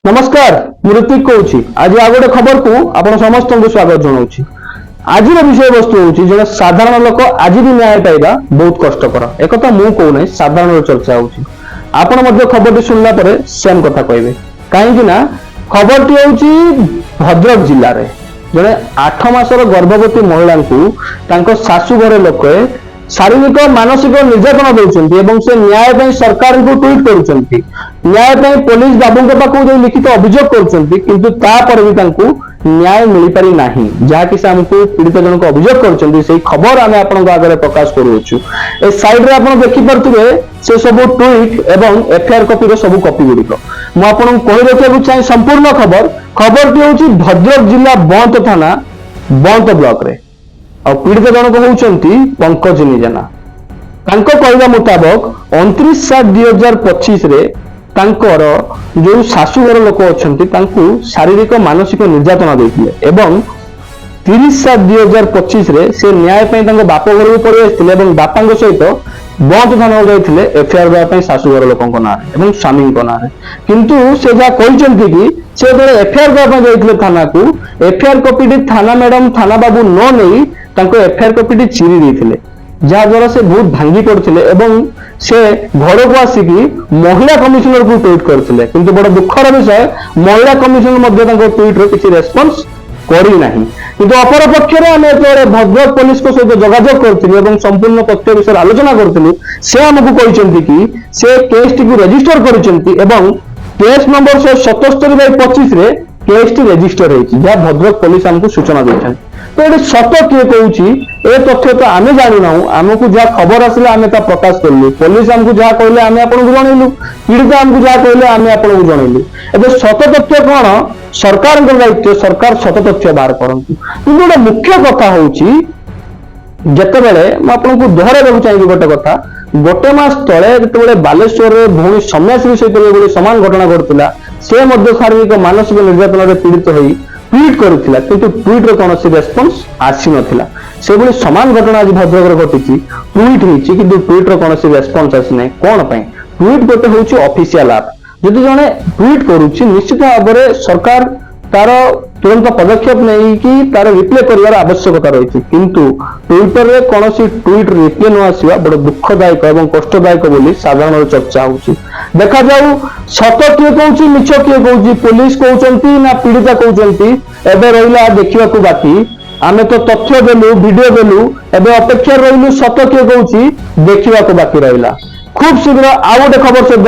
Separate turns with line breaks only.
ନମସ୍କାର, ମୁଁ ଋତିକ କହୁଛି। ଆଜି ଆଉ ଗୋଟେ ଖବରକୁ ଆପଣ ସମସ୍ତଙ୍କୁ ସ୍ୱାଗତ ଜଣାଉଛି। ଆଜିର ବିଷୟବସ୍ତୁ ହେଉଛି, ଜଣେ ସାଧାରଣ ଲୋକ ଆଜି ବି ନ୍ୟାୟ ପାଇବା ବହୁତ କଷ୍ଟକର। ଏକଥା ମୁଁ କହୁନାହିଁ, ସାଧାରଣର ଚର୍ଚ୍ଚା ହଉଛି। ଆପଣ ମଧ୍ୟ ଖବରଟି ଶୁଣିଲା ପରେ ସେମ୍ କଥା କହିବେ। କାହିଁକି ନା ଖବରଟି ହେଉଛି, ଭଦ୍ରକ ଜିଲ୍ଲାରେ ଜଣେ 8 ମାସର ଗର୍ଭବତୀ ମହିଳାଙ୍କୁ ତାଙ୍କ ଶାଶୁ ଘର ଲୋକେ ଶାରୀରିକ, ମାନସିକ ନିର୍ଯାତନା ଦଉଛନ୍ତି ଏବଂ ସେ ନ୍ୟାୟ ପାଇଁ ସରକାରଙ୍କୁ ଟ୍ୱିଟ୍ କରୁଛନ୍ତି, ନ୍ୟାୟ ପାଇଁ ପୋଲିସ ବାବୁଙ୍କ ପାଖକୁ ଯାଇ ଲିଖିତ ଅଭିଯୋଗ କରୁଛନ୍ତି, କିନ୍ତୁ ତାପରେ ବି ତାଙ୍କୁ ନ୍ୟାୟ ମିଳିପାରି ନାହିଁ। ଯାହାକି ସେ ଆମକୁ ପୀଡ଼ିତ ଜଣକ ଅଭିଯୋଗ କରୁଛନ୍ତି, ସେଇ ଖବର ଆମେ ଆପଣଙ୍କ ଆଗରେ ପ୍ରକାଶ କରୁଅଛୁ। ଏ ସାଇଡରେ ଆପଣ ଦେଖିପାରୁଥିବେ ସେ ସବୁ ଟ୍ୱିଟ୍ ଏବଂ ଏଫଆଇଆର କପିର ସବୁ କପି ଗୁଡ଼ିକ। ମୁଁ ଆପଣଙ୍କୁ କହି ରଖିବାକୁ ଚାହେଁ ସମ୍ପୂର୍ଣ୍ଣ ଖବର। ଖବରଟି ହେଉଛି ଭଦ୍ରକ ଜିଲ୍ଲା ବନ୍ତ ଥାନା, ବନ୍ତ ବ୍ଲକରେ। ଆଉ ପୀଡ଼ିତ ଜଣକ ହେଉଛନ୍ତି ପଙ୍କଜିନୀ ଜେନା। ତାଙ୍କ କହିବା ମୁତାବକ, 29/7/2025ରେ ତାଙ୍କର ଯୋଉ ଶାଶୁଘର ଲୋକ ଅଛନ୍ତି, ତାଙ୍କୁ ଶାରୀରିକ, ମାନସିକ ନିର୍ଯାତନା ଦେଇଥିଲେ ଏବଂ 30/7/2025ରେ ସେ ନ୍ୟାୟ ପାଇଁ ତାଙ୍କ ବାପ ଘରକୁ ପଳେଇ ଆସିଥିଲେ ଏବଂ ବାପାଙ୍କ ସହିତ ବନ୍ତ ଥାନାକୁ ଯାଇଥିଲେ ଏଫଆଇଆର ଦେବା ପାଇଁ ଶାଶୁଘର ଲୋକଙ୍କ ନାଁରେ ଏବଂ ସ୍ୱାମୀଙ୍କ ନାଁରେ। କିନ୍ତୁ ସେ ଯାହା କହିଛନ୍ତି କି ସେ ଯେତେବେଳେ ଏଫଆଇଆର ଦେବା ପାଇଁ ଯାଇଥିଲେ ଥାନାକୁ, ଏଫଆଇଆର କପିଟି ଥାନା ମ୍ୟାଡାମ, ଥାନା ବାବୁ ନ ନେଇ ତାଙ୍କ ଏଫଆଇଆର କପିଟି ଚିରି ଦେଇଥିଲେ, ଯାହାଦ୍ୱାରା ସେ ବହୁତ ଭାଙ୍ଗି ପଡିଥିଲେ ଏବଂ ସେ ଘରକୁ ଆସିକି ମହିଳା କମିଶନରକୁ ଟ୍ୱିଟ୍ କରିଥିଲେ। କିନ୍ତୁ ବଡ ଦୁଃଖର ବିଷୟ, ମହିଳା କମିଶନର ମଧ୍ୟ ତାଙ୍କ ଟ୍ୱିଟ୍ର କିଛି ରେସ୍ପନ୍ସ କରିନାହିଁ। କିନ୍ତୁ ଅପରପକ୍ଷରେ ଆମେ ଯେତେବେଳେ ଭଦ୍ରକ ପୋଲିସଙ୍କ ସହିତ ଯୋଗାଯୋଗ କରିଥିଲୁ ଏବଂ ସମ୍ପୂର୍ଣ୍ଣ ତଥ୍ୟ ବିଷୟରେ ଆଲୋଚନା କରିଥିଲୁ, ସେ ଆମକୁ କହିଛନ୍ତି କି ସେ କେସ୍ଟିକୁ ରେଜିଷ୍ଟର କରିଛନ୍ତି ଏବଂ କେସ୍ ନମ୍ବର 177/25ରେ କେସ୍ଟି ରେଜିଷ୍ଟର ହେଇଛି, ଯାହା ଭଦ୍ରକ ପୋଲିସ ଆମକୁ ସୂଚନା ଦେଇଛନ୍ତି। ତ ଏଠି ସତ କିଏ କହୁଛି, ଏ ତଥ୍ୟ ତ ଆମେ ଜାଣିନାହୁଁ। ଆମକୁ ଯାହା ଖବର ଆସିଲା, ଆମେ ତା ପ୍ରକାଶ କଲୁ। ପୋଲିସ ଆମକୁ ଯାହା କହିଲେ, ଆମେ ଆପଣଙ୍କୁ ଜଣେଇଲୁ। ପୀଡ଼ିତ ଆମକୁ ଯାହା କହିଲେ, ଆମେ ଆପଣଙ୍କୁ ଜଣେଇଲୁ। ଏବେ ସତ ତଥ୍ୟ କଣ, ସରକାରଙ୍କ ଦାୟିତ୍ୱ। ସରକାର ସତ ତଥ୍ୟ ବାହାର କରନ୍ତୁ। କିନ୍ତୁ ଗୋଟେ ମୁଖ୍ୟ କଥା ହଉଛି, ଯେତେବେଳେ ମୁଁ ଆପଣଙ୍କୁ ଦୋହରାଇବାକୁ ଚାହିଁବି ଗୋଟେ କଥା, ଗୋଟେ ମାସ ତଳେ ଯେତେବେଳେ ବାଲେଶ୍ୱରରେ ଭଉଣୀ ସୌମ୍ୟାଶ୍ରୀ ସହିତ ଏଭଳି ସମାନ ଘଟଣା ଘଟିଥିଲା, ସେ ମଧ୍ୟ ଶାରୀରିକ, ମାନସିକ ନିର୍ଯାତନାରେ ପୀଡ଼ିତ ହୋଇ ଟ୍ୱିଟ୍ କରିଥିଲା, କିନ୍ତୁ ଟ୍ୱିଟ୍ର କୌଣସି ରେସ୍ପନ୍ସ ଆସିନଥିଲା। ସେଭଳି ସମାନ ଘଟଣା ଆଜି ଭଦ୍ରକରେ ଘଟିଛି। ଟ୍ୱିଟ୍ ହେଇଛି, କିନ୍ତୁ ଟ୍ୱିଟ୍ର କୌଣସି ରେସ୍ପନ୍ସ ଆସିନାହିଁ। କଣ ପାଇଁ? ଟ୍ୱିଟ୍ ଗୋଟେ ହେଉଛି ଅଫିସିଆଲ ଆପ୍। ଯଦି ଜଣେ ଟ୍ୱିଟ୍ କରୁଛି, ନିଶ୍ଚିତ ଭାବରେ ସରକାର ତାର ତୁରନ୍ତ ପଦକ୍ଷେପ ନେଇକି ତାର ରିପ୍ଲାଏ କରିବାର ଆବଶ୍ୟକତା ରହିଛି। କିନ୍ତୁ ଟ୍ୱିଟରରେ କୌଣସି ଟ୍ୱିଟ୍ ରିପ୍ଲାଏ ନ ଆସିବା ବଡ ଦୁଃଖଦାୟକ ଏବଂ କଷ୍ଟଦାୟକ ବୋଲି ସାଧାରଣରେ ଚର୍ଚ୍ଚା ହଉଛି। ଦେଖାଯାଉ ସତ କିଏ କହୁଛି, ମିଛ କିଏ କହୁଛି, ପୋଲିସ କହୁଛନ୍ତି ନା ପୀଡ଼ିତା କହୁଛନ୍ତି, ଏବେ ରହିଲା ଦେଖିବାକୁ ବାକି। ଆମେ ତ ତଥ୍ୟ ଦେଲୁ, ଭିଡିଓ ଦେଲୁ, ଏବେ ଅପେକ୍ଷାରେ ରହିଲୁ, ସତ କିଏ କହୁଛି ଦେଖିବାକୁ ବାକି ରହିଲା। ଖୁବ ଶୀଘ୍ର ଆଉ ଗୋଟେ ଖବର ସହିତ